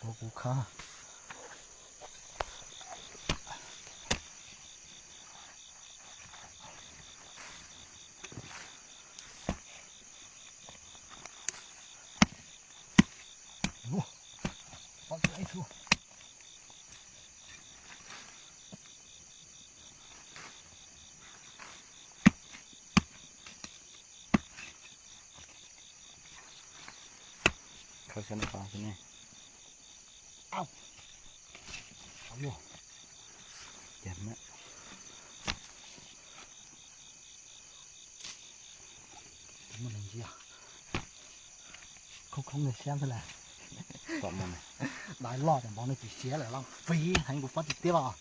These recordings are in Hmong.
Ua kuv khab. Khawb sab nram qab xwb ne. Au. Au. Ces muaj neeg ntsia. Khoob khoob li siab ntag las. Dais loj ces npov no tsis siab lawm los fiv heev kuv fob tsis tiab los.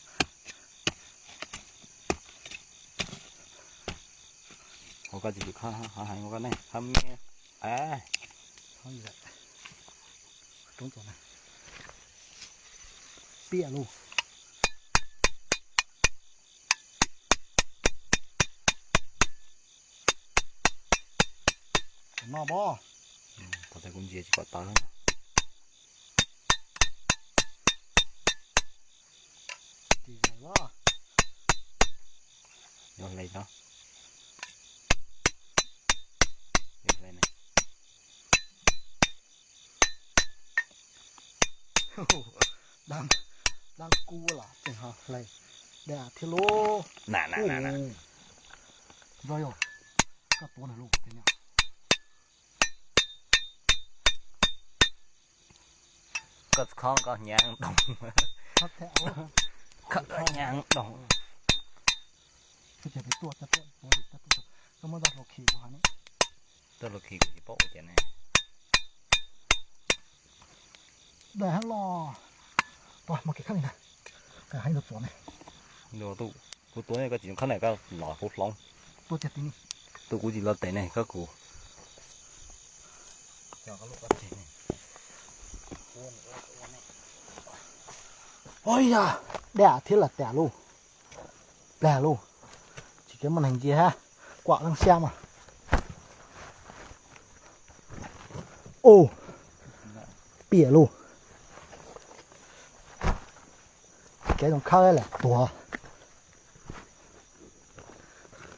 Ua koj tsis khab heev ua koj ne, khab me. Roob tod na. Piam lauj. Noj pob. Thaum kuv ntsia tsis pom tawv. Tsis zais os. Yog hle os. Yog hle ne. Dab, dab kub los tseem ho hle daj thiab lauj. Na na na na. Nrog yog koj tuav nws lus tiag. Koj khob koj nyaav doog. Koj nyaav doog. Tuaj hluas khi kuv tsis paub ua cas ne. Dais hab los. Pog, muaj kev khab li ntag. Koj heev dua txuas ne. Kuv tuav koj tsis khab na koj los kuv hloov. Tuaj tiag tiag. Tus kuv tsis los tes ne koj kuv. Ua yog daj thiab los tas lauj. Plag lauj. Tsis kev muaj neeg ntsia hab. Kuam leej xya mas. Ua, piam lauj. Kev zoo khawb lam tuag.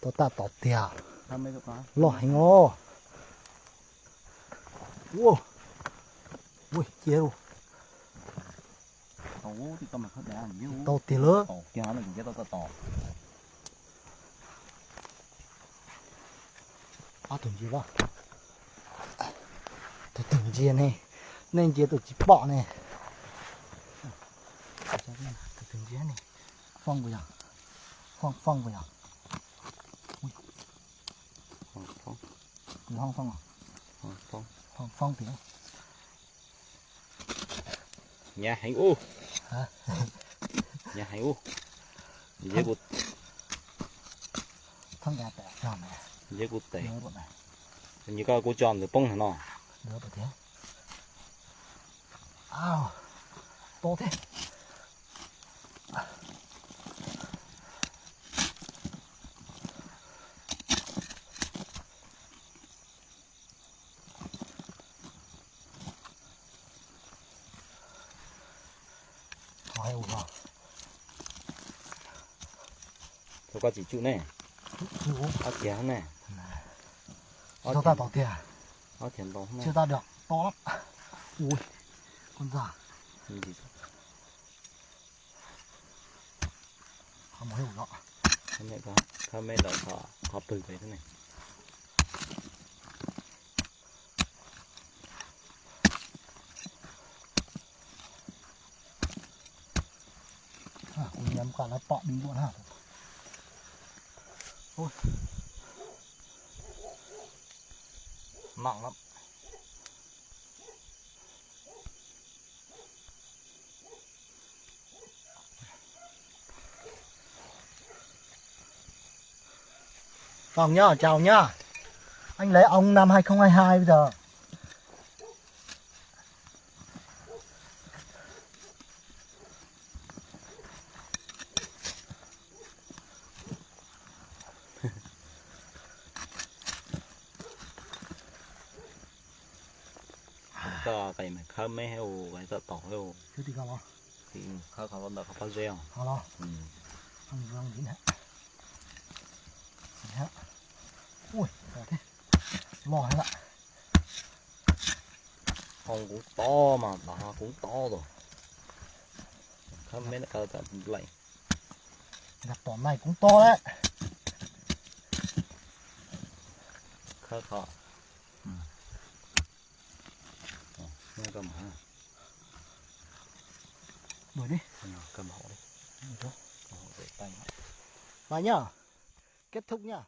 Tau tag tom tiag. Loj heev os. Ua, ua cia lauj. Tau tiag lawm. Ob tug ntsia, tus twg ntsia ne, nej ntsia tus tsis pom ne. Tus twg ntsia ne, foob puas yog, foob, foob puas yog, foob, foob, foob tiag. Nyaav heev ub. Nyaav heev ub. Nce kuv tes. Nce koj kuv tso ntawd poob no. Thaum koj tsis tsum ne. Ob tiag ne. Tsis tau tag tau tiag. Ob tiag ntau ne. Tsis tau dam to lawm. Ui, kuv ntxag. Qhov muag ib ua. Qhov me ntawm qhov pwg pem xwb ne. Kuv nyam kom lawv pom dib nkuaj na. Mom lawm. Phòng nhá, chào nhá. Anh lấy ống năm hai không hai hai bây giờ. Koj pem mas khawb me thiab, tawm tau thiab. Khawb qhov ntawm qhov pob zeb os. Ui, loj thiab. Ho kub tob mas, tom no kub tob lawm. Khawb me kaw tawm nplaim. Tom no kub tob lawm. Khawb qhov. Mas nyob, kết thúc nha.